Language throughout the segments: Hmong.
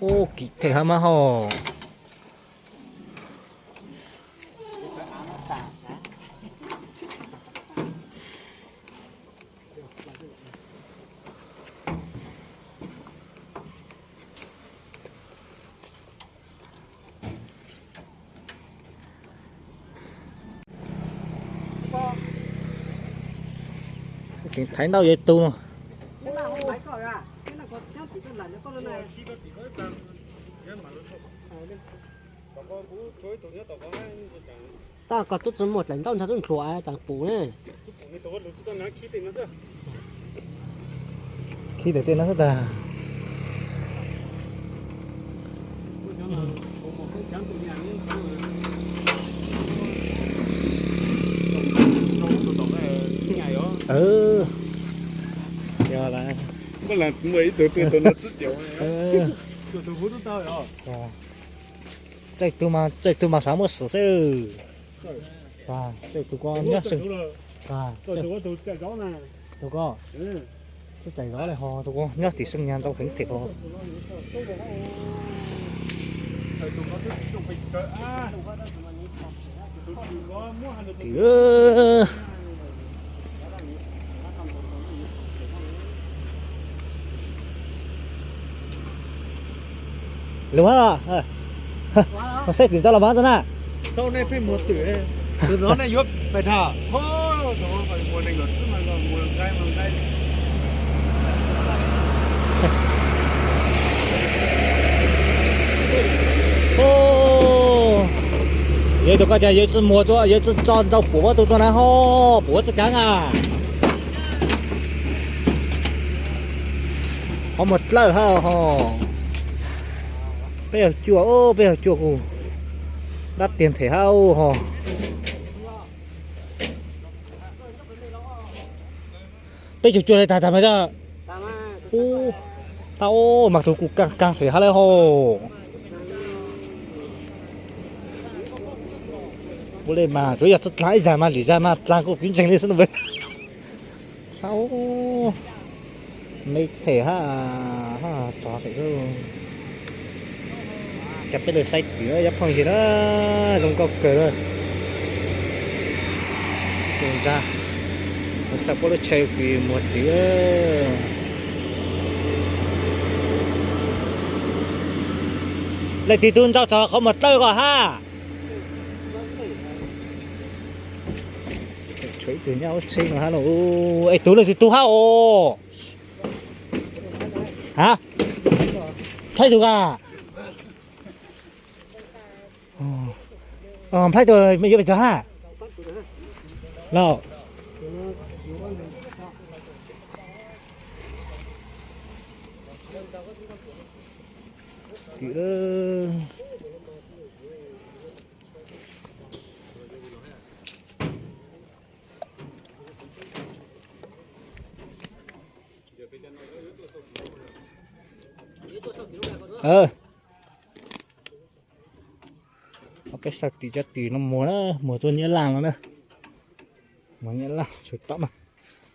Ub, kim them hab mas hos. Thaiv ntau yog ib tug no. Tab koj tub tsi muaj dlaim ntaub ntshai tub ntluav tsaam pum ne. Khib tawm tej no xwb tag. Txawj tug mas xav muaj xwm xwb. Txawj tug ko nyob, tug ko txawj tawm zov li ho, tug ko nyob tim Xeeb Nyas ntau heev thiab ko. Tim lug, saib tim tso los mas tso na. Saib nej pheej muag twm, tus no nej yuav pes dhau. Yog tus ko cas yuav tsi muag, yuav tsi tso ntau puav ua tus tso na ho, puav tsi kaab a. Qhov muag dlawb hab ho. Peb caug cuaj, peb caug cuaj kuj dab tiag them hab ho. Peb caug cuaj le tag tag mas. Ub, tab ub mas tus kuj kaag kaag them hab lawm ho. Ua le mas tsuav yog tsi dlaag ib zag mas lwm zag mas dlaag kuj pib ntseeg li xwb no. Tab ub, me them hab, hab tsov them xwb. Cov peb lug saib twm ib phooj ywg na, zoo nkauj kawg na. Tus ntsa, mus saib puab lub tsheb kws muag twm. Leej twg tug nrau txog qhov muag dlawb ko hab? Tshuav ib tug nyob hauv tsheb no hab no. Es tug leej twg tug hab os? Ha? Nplhaib tug a? Nplhaib tug yuav pes tsawg hab? Los. Peb sau tim cov twm no muag na, muag tuaj Nyab Laj no na. Muag Nyab Laj txug tom mas,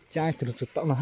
cab ib tug lug txug tom no.